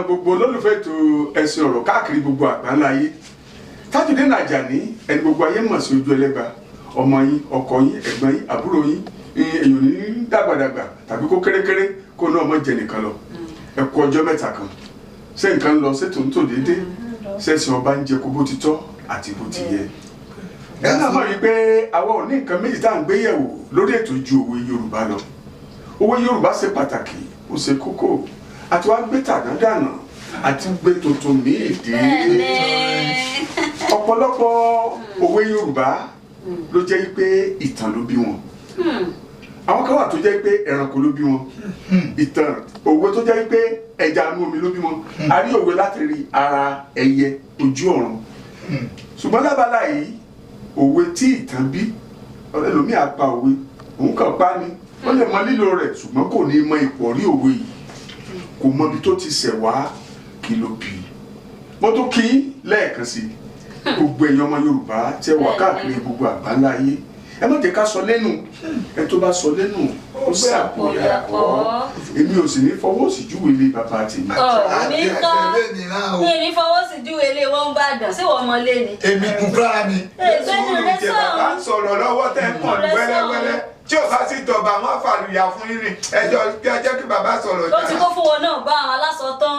Gbogbo olólùfẹ́ ètò Ẹ̀sìn Ọ̀rọ̀ káàkiri gbogbo àgbáńlá ayé, Tajudeen Ajani, ẹni gbogbo ayé mọ̀ sí Ojú Ẹlẹ́gba, ọmọ yín, ọkọ yín, ẹ̀gbọ́n yín, àbúrò yín, èèyàn ní dàgbàdàgbà tàbí kó kérékéré kó náà mọ̀ jẹ nìkan lọ. Ẹ kú ọjọ́ mẹ́ta kan. Ṣé nǹkan ń lọ? Ṣètò ń tò déédé? Ṣẹ̀sìn ọba ń jẹ kó bó ti tọ́ àti bó ti yẹ? Ẹ náà mọ̀ wípé àwa ò ní nǹkan méjì tá à ń gbé yẹ̀wò lórí ètò ju òwe Yorùbá lọ. Òwe Yorùbá ṣe pàtàkì, ó ṣe kókó. Àti wá gbé tàná dànù, àti gbé tuntun míì dé. Ọ̀pọ̀lọpọ̀ òwe Yorùbá ló jẹ́ pé ìtàn ló bí wọn. Àwọn kan wà tó jẹ́ pé ẹranko ló bí wọn, ìtàn òwe tó jẹ́ pé ẹja inú omi ló bí wọn. A rí òwe láti rí ara ẹyẹ ojú ọ̀run. Ṣùgbọ́n lábala yìí, òwe tí ìtàn bí, ẹlòmíì á pa òwe, òun kàn pa ni. Ó lè mọ lílo rẹ̀, ṣùgbọ́n kò ní mọ ìpọ̀rí òwe yìí, kò mọ ibi tó ti ṣẹ̀ wá, kí ló bí i. Mo tún kí lẹ́ẹ̀kan sí gbogbo èèyàn ọmọ Yorùbá tí ẹ wà káàkiri gbogbo àgbáńlá ayé. Ẹ má jẹ́ ká sọ lẹ́nu. Ẹ tó bá sọ lẹ́nu, ó ṣàpòyàkọ́. Èmi ò sì ní fọwọ́ sí júwe ilé bàbá tèmi. Ọ̀ mi kọ́ mi ní fọwọ́ sí júwe ilé wọn ń bàdàn. Sí wọ́n mọ lé ni? Èmi kún fúnra mi. Ègbénu rẹ Jẹ bàbá ń sọ̀rọ̀. sọ̀rọ̀ lọ́wọ́ tẹ́ ń pọ̀ ní wẹ́lẹ́wẹ́lẹ́. Tí ò bá sì tọba, wọn fàlùyà fún yín ni. Ẹjọ́ ẹ jẹ́ kí bàbá sọ̀rọ̀. Ó ti kó fún wọn náà bá àwọn aláṣọ tán.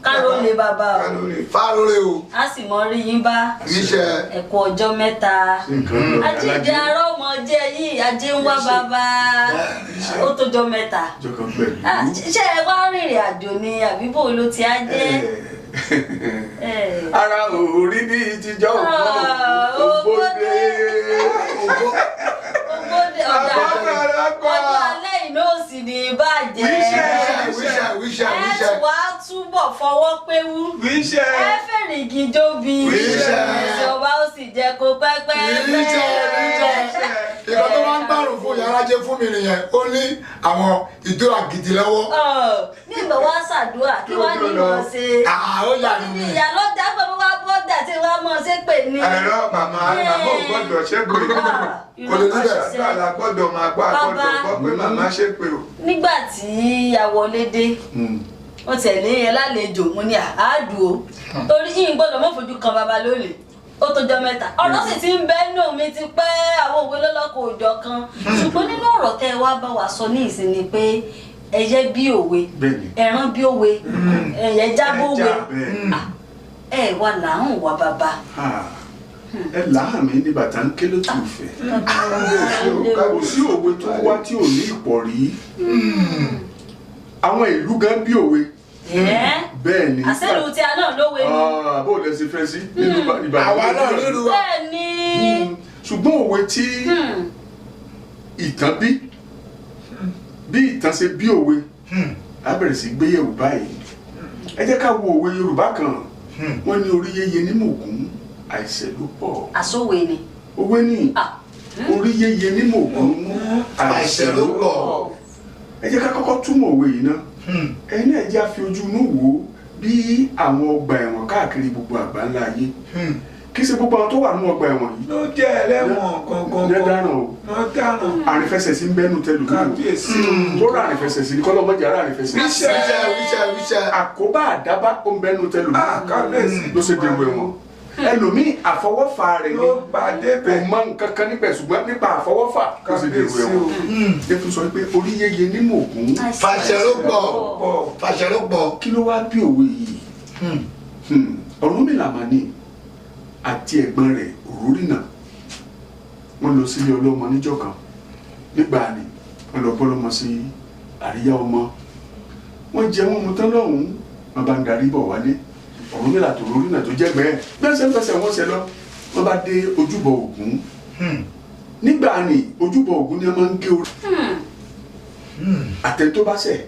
Káró lè bàbá o. Kálórì. Fárórè o. A sì mọ rí yín bá. Ríṣẹ́. Ẹ̀kú ọjọ́ mẹ́ta. Nǹkan lọ. Ajíjẹ arọ́mọ jẹ yìí, ajé ń wá bàbá. Ó tójọ́ mẹ́ta. Jọkàn pẹ̀lú. Ah, ṣé ẹ wá rìnrìn àjò ni àbí bò ló ti á jẹ́? Ara ò rí bí ìtijọ́. Ah, ògbóde. Ògbóde ọ̀dà. Bàbá ọ̀pọ̀lọpọ̀. Ọjọ́ alẹ́ iná òsì ní ìbàjẹ́. Wíṣẹ́. Wíṣẹ́, wíṣẹ́, Ẹ wíṣẹ́. tún wá túbọ̀ fọwọ́ péwú. Wíṣẹ́. Ẹ fèrègì jóbi. Wíṣẹ́. Ìjọba ó sì jẹ́ kó pẹ́pẹ́. Wíṣẹ́, wíṣẹ́. Ìkan tó máa ń gbàrún fún yàrá jẹ́ fún mi nìyẹn. Ó ní àwọn ìdúrà gidi lọ́wọ́. Nígbà wá ṣàdúrà kí wá ní mọ̀ ṣe. Ó yà ní mi. Ìyá lọ́jà pẹ̀lú wá bọ́jà tí wàá mọ̀ ṣe pè ní. Ẹ̀rọ màmá, màmá ò gbọ́dọ̀ ṣépè. Kò lè níbẹ̀. Àṣàdúrà la gbọ́dọ̀ máa gbọ́, àgbọ́dọ̀ Bàbá. gbọ́ pé màmá ṣépè o. Nígbà tí a wọlé dé, wọ́n tẹ̀lé yẹn lálejò, mo ní àádùn o, torí yìí gbọ́dọ̀ mọ́ fojú kan bàbá lónìí. Ó tójọ́ mẹ́ta, ọ̀rọ̀ sì ti ń bẹ́ nù mí ti pẹ́, àwọn òwe lọ́lọ́kọ̀ òjọ̀ kan. Ṣùgbọ́n nínú ọ̀rọ̀ tẹ́ ẹ wá bá wa sọ ní ìsìn ni pé ẹyẹ bí òwe, ẹran bí òwe, ẹyẹ jábọ̀ òwe. Ẹja. Ẹ wà láhùn wa, bàbá. Ẹ láàmì ní bàtà ń ké lótú ìfẹ́. Kò sí òwe tó wá tí ò ní ìpọ̀rí. Àwọn ìlú gan bí òwe. Bẹ́ẹ̀ ni. Àṣẹlù tí a náà lówe ni. Ah, bó o lẹ ṣe fẹ́ sí nínú Ìbàdàn. Àwa náà nílùú wa. Bẹ́ẹ̀ ni. Ṣùgbọ́n òwe tí ìtàn bí, bí ìtàn ṣe bí òwe, á bẹ̀rẹ̀ sí gbéyẹ̀wò báyìí. Ẹ jẹ́ ká wo òwe Yorùbá kan. Wọ́n ní orí yéye ní mògún, àìsẹ̀ ló pọ̀. Àsòwe ni. Òwe ní orí yéye ní mògún, àìsẹ̀ ló pọ̀. Ẹ jẹ́ ká kọ́kọ́ túmọ̀ òwe yìí ná. Ẹ̀yin náà jẹ́ á fi ojú inú wò ó bí àwọn ọgbà ẹ̀wọ̀n káàkiri gbogbo àgbáńlá ayé. Kì í ṣe gbogbo àwọn tó wà nínú ọgbà ẹ̀wọ̀n yìí Ló jẹ́ ẹlẹ́wọ̀n gangan. ní dáràn o. Ló dáràn. Àrífẹsẹ̀sí ń bẹ́nu tẹlùmí o. Kábíyèsí. Tó rà àrífẹsẹ̀sí ní kọ́lọ́mọdé ara àrífẹsẹ̀sí. Wíṣẹ́. Wíṣẹ́, wíṣẹ́, wíṣẹ́. Àkóbá àdábá ó ń bẹ́nu tẹlùmí. Ah, kábíyèsí. Ló ṣe dèrò ẹ̀wọ̀n. Ẹlòmíì, àfọwọ́fà rẹ̀ ni. Ló pàdé Kò bẹ̀. mọ nǹkan kan nípa ẹ̀, ṣùgbọ́n nípa àfọwọ́fà ló ṣe dèrò Kábíyèsí o. ẹ̀wọ̀n. Jẹ́ tó sọ pé orí yéye ní mògún. Fàṣẹ ló pọ̀. Pọ̀. Fàṣẹ ló pọ̀. Kí ló wá bí òwe yìí? Ọ̀rúnmìlà mà ní àti ẹ̀gbọ́n rẹ̀ Òrórìnà, wọ́n lọ sílé ọlọ́mọ níjọ́ kan. Nígbà ni wọ́n lọ bọ́lọ́mọ sí àríyá ọmọ, wọ́n jẹ wọ́n mu tán lọ́hùn-ún, wọ́n bá ń darí bọ̀ wálé. Ọ̀rúnmìlà tó Òrórìnà tó jẹ́gbẹ́ ẹ̀ gbẹ́sẹ̀ fẹsẹ̀ wọ́n ṣe lọ, wọ́n bá dé ojúbọ Ògún. Nígbà ni ojúbọ Ògún ni wọ́n máa ń gé orí àtẹ tó bá ṣẹ̀,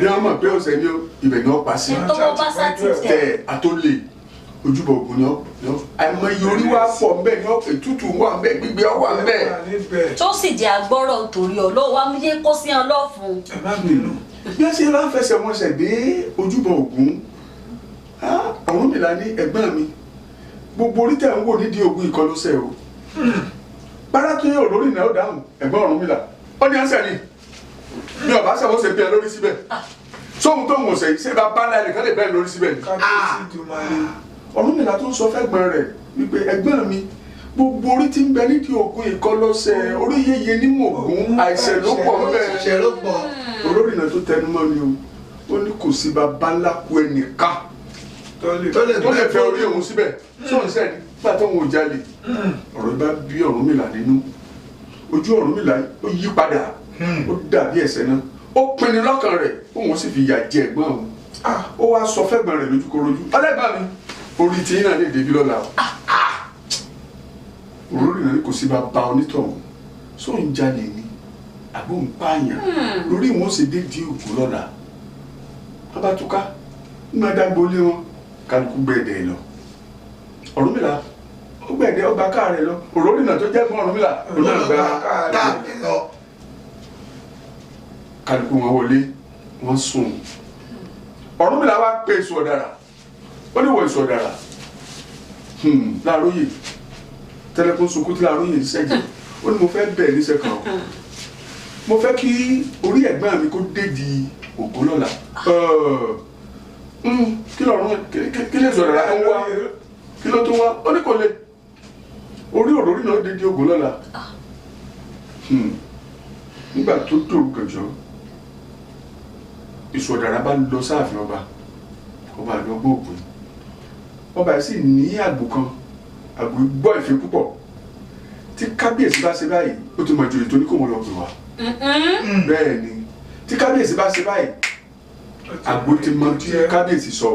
bí wọ́n mọ̀ pé ọ̀sẹ̀ ni ó, ibẹ̀ ni wọ́n pa sí. Ẹ tọwọ́ bá sá ti tẹ̀. Tẹ àtólè ojúbọ Ògún ni ọ àìmọye orí wa pọ̀ ńbẹ̀ ni ọ, ètùtù wà ńbẹ̀, gbígbé ọ wà ńbẹ̀. Níbẹ̀. Tó sì jẹ́ agbọ́rọ̀ torí ọlọ́wọ́ wa mú yé kó sí ọ lọ́fun. Ẹ má bínú. Bí wọ́n ṣe bá ń fẹsẹ̀ wọn ṣẹ̀ dé ojúbọ Ògún, ah, Ọ̀rúnmìlà ní, "Ẹ̀gbọ́n mi, gbogbo orí tẹ̀ ń wò nídìí Ògún ìkọlùsẹ̀ o." Párá tó yẹ olórí náà ó dáhùn. Ẹ̀gbọ́n Ọ̀rúnmìlà ó ní àṣẹ ni bí ọba ṣàwọ́ ṣe bí ẹ lórí síbẹ̀. Sóhun tó ń wọ̀sẹ̀ yìí ṣé bá ńlá ẹnìkan lè bẹ́ẹ̀ lórí síbẹ̀ ni. Kábíyèsí Èdùmàrè. Ọ̀rúnmìlà tó ń sọ fẹ́gbọ́n rẹ̀ wípé ẹ̀gbọ́n mi, gbogbo orí tí ń bẹ nídìí Ògún ìkọlọ́sẹ̀ orí yeye ní Mògún, àìsẹ̀ ló pọ̀ ńbẹ̀. Ṣe ló pọ̀. Olórìnà tó tẹnu mọ́ ni o, ó ní kò sí baba ńlá ku ẹnìkan Tó lè Tó lè tó lè fẹ́ orí òun síbẹ̀. Sóun sẹ́ni nígbà tó ń wò jalè. Ọ̀rọ̀ bá bí Ọ̀rúnmìlà nínú, ojú Ọ̀rúnmìlà ó yí padà, ó dàbí ẹ̀sẹ̀ náà, ó pinnu lọ́kàn rẹ̀ òun sì fi ìyà jẹ ẹ̀gbọ́n òun. Ó wá sọ fẹ́gbọ́n rẹ̀ lójúkorojú, ọlẹ́gbọ́n mi, orí tí náà lè débi lọ́la o. Olórìnà ní kò sí bàbá onítọ̀hún, sóun jalè ni àbó ń pààyàn lórí ìwọ̀n sì dé di Ògún lọ́la. Wọ́n bá túká nígbà dágbó lé wọn, kálukú gbẹ̀dẹ̀ lọ. Ọ̀rúnmìlà ó gbẹ̀dẹ̀, ó gba káà rẹ̀ lọ. Olórìnà tó jẹ́ fún Ọ̀rúnmìlà ó náà gba Káàkiri lọ. Kálukú wọn wọlé, wọn sùn. Ọ̀rúnmìlà wá pé èso ọ̀dàrà, ó ní wọ èso ọ̀dàrà Láàróyè tẹlẹkùn sunkún tí Láàróyè ń ṣẹ̀jẹ̀. Ó ní mo fẹ́ bẹ̀ níṣẹ́ kan o, mo fẹ́ kí orí ẹ̀gbọ́n mi kó dédi Ògún lọ́la. Kí lọ́run kí lè sọ̀rọ̀ tó ń wá, kí ló tó wá? Ó ní kò lè orí òrórí náà dédi Ògún lọ́la. Nígbà tó dòrú gànjọ́, èso ọ̀dàrà bá lọ sáàfin ọba, ọba àlọ́gbọ́n Ògún. Ọba yìí sì ní àgbò kan, àgbò gbọ́ ìfín púpọ̀. Tí kábíyèsí bá ṣe báyìí, ó ti mọ ìjòyè tó ní kó wọn lọ pè wá. Bẹ́ẹ̀ ni, tí kábíyèsí bá ṣe báyìí, àgbò ti mọ tí kábíyèsí sọ.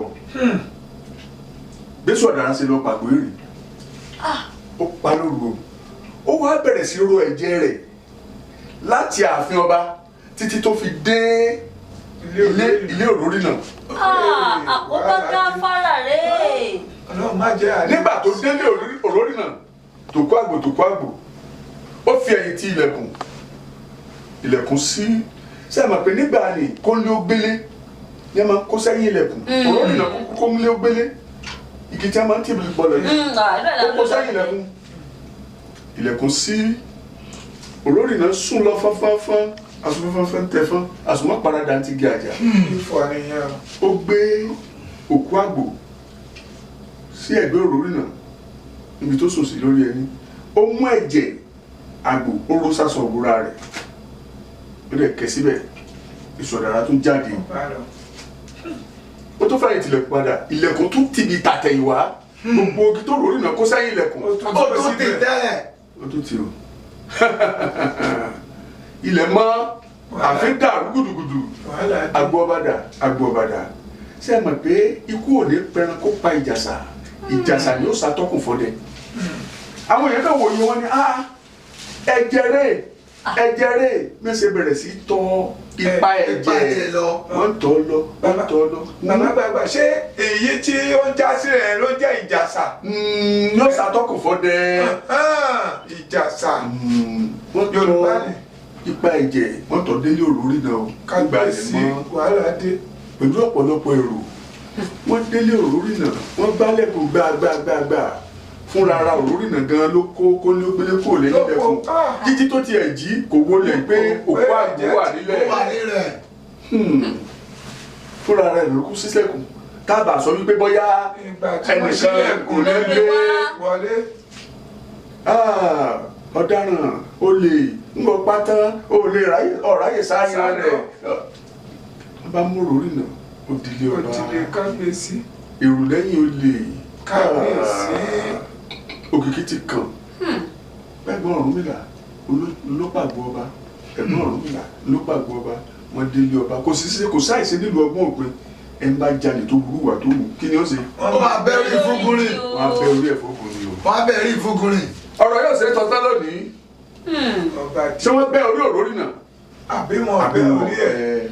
Bẹ́sù ọ̀dàrà ṣe lọ pàgbó èrè, ó pa lóru o, ó wá bẹ̀rẹ̀ sí ro ẹ̀jẹ̀ rẹ̀ láti ààfin ọba títí tó fi dé ilé òrórí náà. Àkóbá gáfárà rèé. Ọlọ́run má jẹ́ àlè. Nígbà tó délé òrórí náà, tó kó àgbò tó kó àgbò, ó fi ẹ̀yìn ti ilẹ̀kùn, ilẹ̀kùn sí. Ṣé ẹ mọ̀ pé nígbà ni kó lé ó gbélé ní ẹ máa ń kó sẹ́yìn ilẹ̀kùn? Òrórí náà kó lé ó gbélé, igi tí a máa ń tì bọ̀lọ̀ yìí, ó kó sẹ́yìn ilẹ̀kùn, ilẹ̀kùn sí. Òrórí náà sùn lọ fánfánfán, asùnfánfánfán tẹfán, àsùnmọ́ paradà ti gé àjà. Ifọ̀ nìyẹn o. Ó gbé òkú àgbò sí ẹ̀gbẹ́ òrórí náà níbi tó sùn sí lórí ẹni, ó mú ẹ̀jẹ̀ àgbò, ó ró sásọ òbúra rẹ̀, ó dẹ̀ kẹ́ síbẹ̀. Ìsọ̀dàrà tún jáde, ó tún fẹ́yìn tilẹ̀kùn padà, ilẹ̀kùn tún tìbi tàtẹ̀yìnwá, gbogbo ogi tó rórí náà kó sẹ́yìn ilẹ̀kùn, Ó Ó tún ti tẹ́lẹ̀. ó tún ti o. Ilẹ̀ mọ́, àfi dàrú gùdùgùdù. Agbo ọba dà, agbo ọba dà. Ṣé ẹ mọ̀ pé ikú ò ní pẹran kó pa ìjàsà, ìjàsà ni ó ṣàtọ́kùn fọdẹ. Àwọn èèyàn kan wòye wọn ni ẹ̀jẹ̀ rẹ̀, ẹ̀jẹ̀ rẹ̀, mẹ́sẹ̀ bẹ̀rẹ̀ sí tọ́ ipa ẹ̀jẹ̀ lọ. Wọ́n ń tọ́ lọ, wọ́n ń tọ́ lọ. Bàbá gbàgbà, ṣé èyí tí ó ń já sí rẹ̀ ló jẹ́ ìjàsà? Yóò ṣàtọ́kùn fọdẹ. Ìjàsà. Wọ́n tọ́ ipa ẹ̀jẹ̀, wọ́n tọ́ délé òrórí náà o. Kábíyèsí, wàhálà dé. Pẹ̀lú ọ̀pọ̀lọpọ̀ èrò, wọ́n délé òrórí náà, wọ́n gbálẹ̀kùn gbàgbàgbàgbà. Fúnra ara òrórí náà gan ló kó kó ní ó gbélé kó lẹ́yìn lẹ́kùn. Jíjí tó tiẹ̀ jí kò wọlé pé òkú àgbò wà nílẹ̀. Fúnra rẹ̀ ló kú sílẹ̀kùn. Tábà sọ wípé bóyá ẹnìkan kò ní gbé wọlé. Ọ̀daràn olè ń bọ̀ pátá olè ọ̀ráyè sáyẹn rẹ̀. Wọ́n bá mú òrórí náà, ó dilé ọba. Ó dilé kábíyèsí. Èrò lẹ́yìn olè. Kábíyèsí. Òkìkí ti kàn. Ẹ̀gbọ́n Ọ̀rúnmìlà ló pàgbọ́ ọba. Ẹ̀gbọ́n Ọ̀rúnmìlà ló pàgbọ́ ọba. Wọ́n délé ọba. Kò sí kò sáìsí nílùú ọgbọ́n òpin. Ẹ ń bá jalè tó burú wà tó wù. Kí ni ó ṣe? Wọ́n máa bẹ́rí ìfúngunrin. Wọ́n á bẹ́ orí ẹ̀ fúngunrin o. Wọ́n á bẹ́rí ìfúngunrin. Ọ̀rọ̀ yóò ṣe é tọ́tán lónìí. Ṣé wọ́n bẹ́ orí òrórí náà? Àbí wọn bẹ́ orí ẹ̀?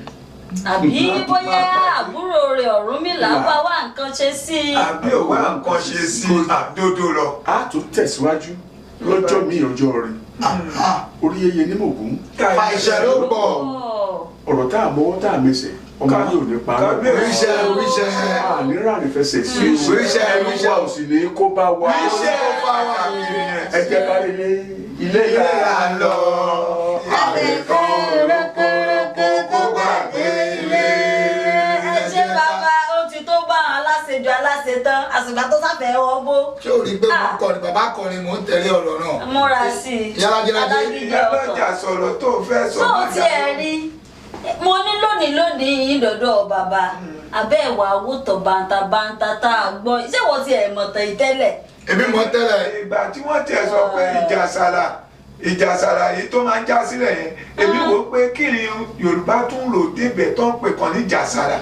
Àbí bóyá àbúrò rẹ̀ Ọ̀rúnmìlà wá wá nǹkan ṣe sí i. Àbí ò wá nǹkan ṣe sí i, àdódó lọ. A tún tẹ̀síwájú lọ́jọ́ míì ọjọ́ rẹ̀. Orí yeye ní Mògún. Àìṣẹ́ ló pọ̀. Ọ̀rọ̀ tá a mọwọ́ tá a mẹsẹ̀, ọmọ yìí ò ní pa á. Oríṣẹ́ oríṣẹ́. Àní ràní fẹsẹ̀ sí. Oríṣẹ́ oríṣẹ́. Wa ò sì ní kó bá wa. Oríṣẹ́ ó bá wa. Ẹ jẹ́ ká lè ilé là ń lọ. Àbẹ̀kọ́ rẹ́kẹ́rẹ́kẹ́ kó gbàgbé ilé. Àsìgbà tó sáfẹ́ wọ́n bó. Ṣé o rí pé mo ń kọrin, bàbá kọrin, mò ń tẹ̀lé ọ̀rọ̀ náà? Múra sí i. Ìyálájé lájé. Alágídí Ìyálọ́jà ọkàn. sọ̀rọ̀ tó fẹ́ sọ. Tó Má o tiẹ̀ rí, mo ní lónìí lónìí ìdọ̀dọ̀ bàbá abẹ́ ìwà àwòtọ̀ bàǹtàbàǹtà tá a gbọ́, ṣé wọ́n ti ẹ̀ mọ̀tàn ìtẹ́lẹ̀? Èmi mọ̀ tẹ́lẹ̀. Ìgbà tí wọ́n tiẹ̀ sọ pé ìjàsàlà, ìjàsàlà yìí tó máa ń já sílẹ̀ yẹn, èmi wò ó pé kí ni Yorùbá tún rò débẹ̀ tó ń pè kàn ní ìjàsàlà?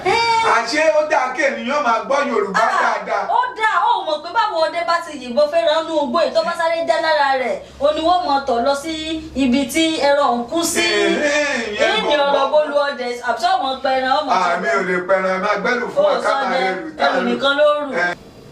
Àṣé ó dáa kí ènìyàn máa gbọ́ Yorùbá dáadáa. Ó dáa. Ó mọ̀ pé báwo ọdẹ bá ti yìnbọn fẹ́ràn nú igbó yìí, tó bá sáré já lára rẹ̀, ó ní wọ́n mọ̀ tọ̀ lọ sí ibi tí ẹran òun kú sí. Ìyẹn Ìní ọ̀rọ̀ bólú ọdẹ àbí ọmọ pẹran ọmọ Àmì ò lè pẹran, ẹ máa gbẹ́lù fún ó wa ká máa sọdẹ rẹ̀ lù tá ẹrù nìkan ló rù.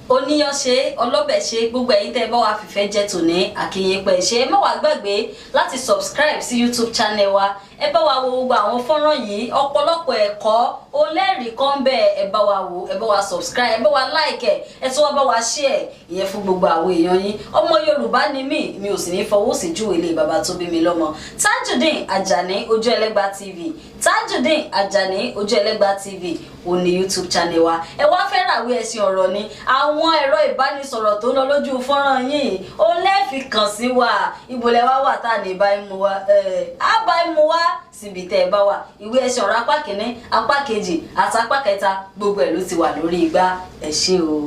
Oníyan ṣe, ọlọ́bẹ̀ ṣe, gbogbo ẹ̀yin tẹ́ ẹ bá wa fìfẹ́ jẹ tòní, àkìyìn pẹ̀ ṣe. Ẹ má wàá gbàgbé láti subscribe sí YouTube channel wa. Ẹ bá wa wo gbogbo àwọn fọ́nrán yìí, ọ̀pọ̀lọpọ̀ ẹ̀kọ́ olẹ́rìí kan bẹ́ẹ̀. Ẹ bá wa wò, ẹ bá wa subscribe, ẹ bá wa like, ẹ tún wá bá wa share ìyẹn fún gbogbo àwọn èèyàn yín. Ọmọ Yorùbá ni mí, mi ò sì ní fọwọ́ sí júwe ilé bàbá tó bí mi lọ́mọ. Tajudeen Ajani Ojú Ẹlẹ́gbà TV, Tajudeen Ajani Ojú Ẹlẹ́gbà TV ò ní YouTube channel wa. Ẹ wá fẹ́ ràwé ẹṣin ọ̀rọ̀ ni, àwọn ẹ̀rọ ìbánisọ̀rọ̀ tó ń lọ lójú fọ́nrán yìí ó lẹ́ẹ̀fi kàn sí wa. Ibo lẹ wá wà tá à ní bá ń mu wa? Á bá ń mu wá síbi tẹ́ ẹ bá wà. Ìwé ẹṣin ọ̀rọ̀ apá kìíní, apá kejì àti apá kẹta, gbogbo ẹ̀ ló ti wà lórí igbá. Ẹ ṣé o.